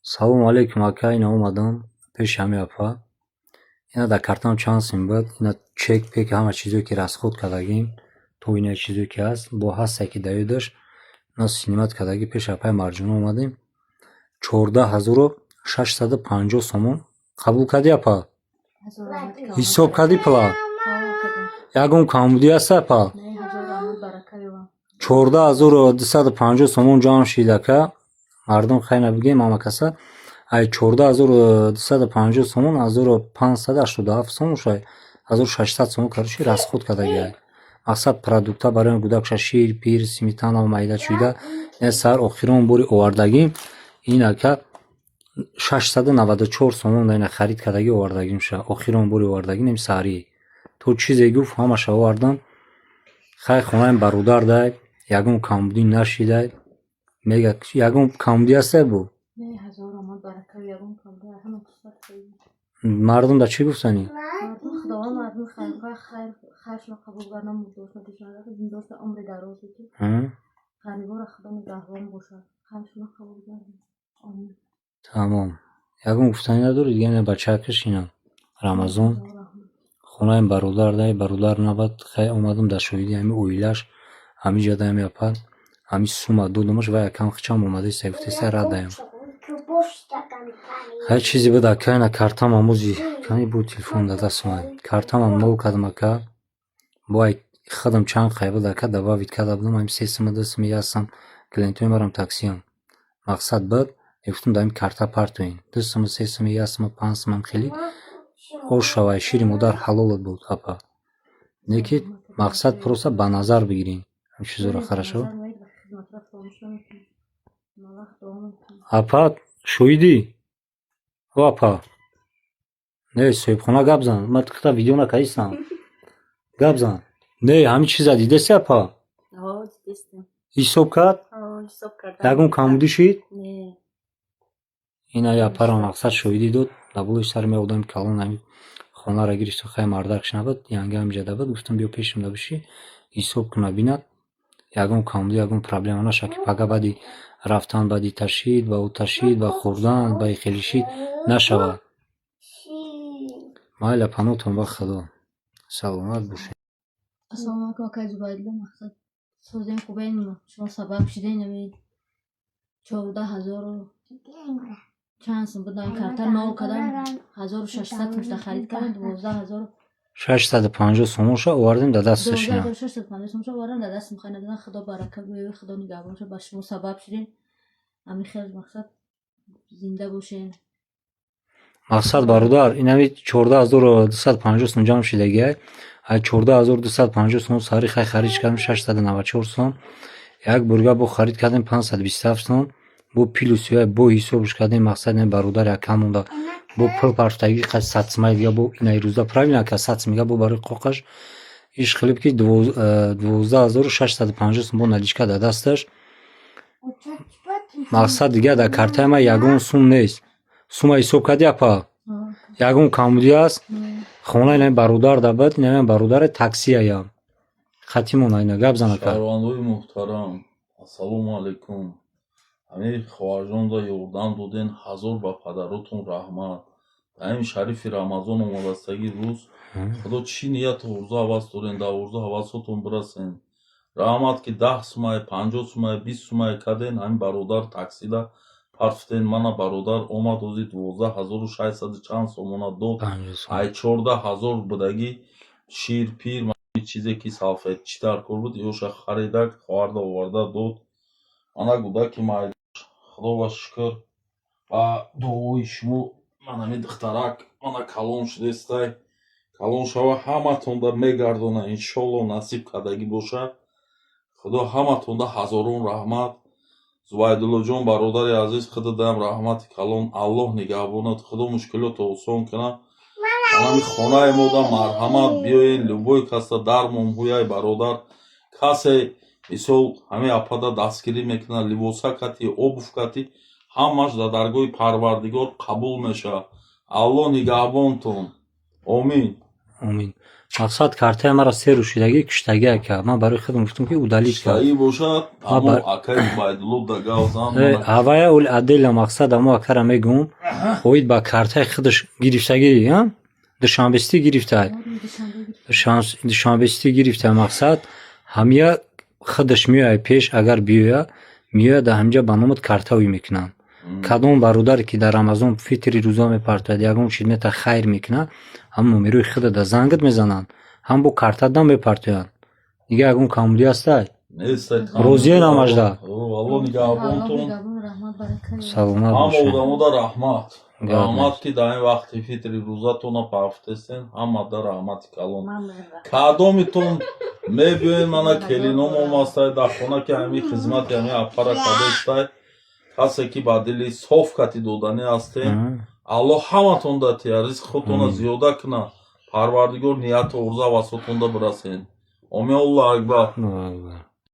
Салому алейкум, ака, ина омадам пеши ҳами апа. Ина дар картам чанд сум буд, ина чек пек, ҳама чизое ки расход кардагим, то ина чизое ки ҳаст, бо ҳастае ки дар ёдаш, ина снимать кардагӣ. Пеши апаи Марҷона омадем. 14 650 сомон қабул кардӣ, апа? Ҳисоб кардӣ пула? Ягон камбудӣ ҳаст, апа? 14 250 сомон ҷамъ шид, ака. Мардум хайна бигем, ҳама каса. Ай 14 250 сомон 1587 сом шай, 1600 сомон, короче, расход кардагиай. Мақсад, продукта барои гудакша, шир, пир, сметана, майда чӯйда. Ина сар охирон бори овардагим ин, ака, 694 сомон ина харид кардагӣ овардагим ша. Охирон бори овардагим ин саҳарӣ. То чизе гуфт, ҳамаша овардам. Хай, хонаи бародар дай, ягон камбудӣ нашидай. Мега, ягон камбудӣ ҳастай бо? Мардум да чӣ гуфтанӣ? Худованд мардуми хайршон қабул гардонад, мурдошон зиндошон умри дароз ки ғариборо Худо нигаҳбон бошад, хайршон қабул гардонад. Омин. Тамом. Ягон гуфтанӣ надорӣ? Дига ина бачакаш, ина Рамазон. Хонаи бародар дай, бародар набад. Хай, омадам дар шоҳиди ҳами оилаш, ҳами ҷада, ҳами апа, ҳами сума додамаш ва якам хичам омадаиста, гуфтеста радаям. Хай, чизе буд, ака, ина картам амӯзи кани буд, телефон дар дастам. Картамам нол кардам, ака. Бо ай худам чанд қай буд, ака, добавить карда будам, ҳами 3 сума, 2 сума, 1 сум. Клиентои марам таксиам. Мақсад буд, мегуфтам, дар ин карта партоен. 2 сума, 3 сума, 1 сума, 5 сумам хеле ош шавай, шири модар ҳалолат буд, апа. Не ки мақсад, просто ба назар бигирем ҳамин чизоро, хорошо? Апа, шоҳидӣ? О апа. Не, соҳибхона, гап зан. Ман хита видео накардистам. Гап зан. Не, ҳамин чиза дидаси, апа? Ҳисоб кард? Ягон камбудӣ шид? Ина апаро мақсад шоҳидӣ дод. Дар болои сари ме одами калон ҳамин хонаро гирифту, хай, мардакш набуд, янга ҳамиҷа буд. Гуфтам, биё пешам да биши, ҳисоб куна, бинад, ягон камбудӣ, ягон проблема нашавад, ки пага баъди рафтан, баъди ташид, ба ӯ ташид, ба хӯрдан, ба хелишид нашавад. Майли, паноҳтон ба Худо. Саломат бошед. Ассалому алайкум, акай Зубайдулло, мақсад, созем, хубен, шумо сабаб шуден, ами 14 ҳазору чанд сум буд, карта нол кардам, 1600 сум шуда, харид кардам, 12 ҳазору 650 сомонша овардем дар дасташ. 12 650 сум ша овардам дар дастам. Хай, надодам, Худо барака биёяд, Худо нигаҳбон шад, ба шумо сабаб шудем. Ҳамин хел, мақсад, зинда бошем. Мақсад, бародар, инами 14 250 сум ҷамъ шидагиай. Ай 14 250 сум сари хай харид кардем 694 сум. Як бурга бо харид кардем 527 сум. Бо плюс ва бо ҳисобш кардем, мақсад, ин бародар якам монда. Бо пул партофтагӣ қад 100 сумаи дига бо инаи рӯза, правильно, ака, 100 сум дига бо барои қоқаш иш хелиб ки 12 650 сум бо наличка дар дасташ. Мақсад, дига дар картаи ман ягон сум нест. Сума ҳисоб кардӣ, апа? Ягон камбудӣ ҳаст? Хона инами бародар да буд, инами бародари таксияям. Хатимона ина гап зан, ака. Шаҳрвандои муҳтарам, ассалому алайкум. Ҳамин хоҳарҷонда ёрдам доден, ҳазор ба падаротон раҳмат. Дар ин шарифи Рамазон омадастагӣ рӯз, Худо чӣ нияту орзу ҳавас дорен, дар орзу ҳавасотон бирасен. Раҳмат, ки 10 сумае, 50 сумае, 20 сумае карден, ҳамин бародар таксида партофтен. Мана бародар омад, ози 12 600 чанд сомона дод. Ай 14 000 будагӣ шир, пир, чизе ки салфет чӣ дар кор буд, ёша харидак, хоҳарда оварда дод. Мана гудаки майдаш, Худо ба шукр, ба дуои шумо ман ҳамин духтарак мана калон шудестай. Калон шава, ҳаматонда мегардона, иншолло, насиб кардагӣ бошад. Худо ҳаматонда ҳазорон раҳмат. Зубайдуллоҷон, бародари азиз, худатам раҳмати калон, Аллоҳ нигаҳбонад, Худо мушкилотро осон кунад. Ҳамин хонаи мода марҳамат, биёед, любой каса дар момҳуяй бародар. Касе мисол ҳамин апада дастгирӣ мекунад, либоса кати, обувь кати, ҳамаш дар даргоҳи Парвардигор қабул мешавад. Аллоҳ нигаҳбонтон. Омин. Омин. Мақсад, картаи маро се рӯз шидагӣ киштагӣ, ака. Ман барои худам гуфтам, ки удалить кард. Киштаӣ бошад, Ма амо акаи Убайдулло да гав зан. Ҳавая оли отдельно, мақсад, амо акара мегӯм, оид ба картаи худаш гирифтагӣ, а? Душанбестӣ гирифтай. Душанбе гирифт. Душанбестӣ гирифтай, мақсад, ҳамия худаш меояд пеш, агар биёяд, меояд, дар ҳамҷа ба номат карта ӯй мекунанд. Кадом бародаре ки дар Рамазон фитри рӯза мепартояд, ягон чиз мета, хайр мекунад, ҳам номерои худа дар зангат мезананд, ҳам бо картат мепартоянд. Дига ягон камбудӣ ҳастай? Нестай. Розия намажда. Алло нигаҳбонтон. Нигаҳбон, раҳмат, баракат. Саломат Ҳама бошед. одамода раҳмат. Гап Раҳмат, нест. ки дар ин вақти фитри рӯзатона пафтестен, ҳамада раҳмати калон. Ман раҳмат. Кадомитон мебиёен, мана келином омастай дар хона, ки ҳамин хизмати ҳамин аппара кадестай, касе ки ба дили соф кати доданӣ ҳастем, Аллоҳ ҳаматон датия, ризқи худтона зиёда куна Парвардигор, нияту орзу ҳавасотонда бирасен. Омин, Аллоҳу акбар. Аллоҳу акбар.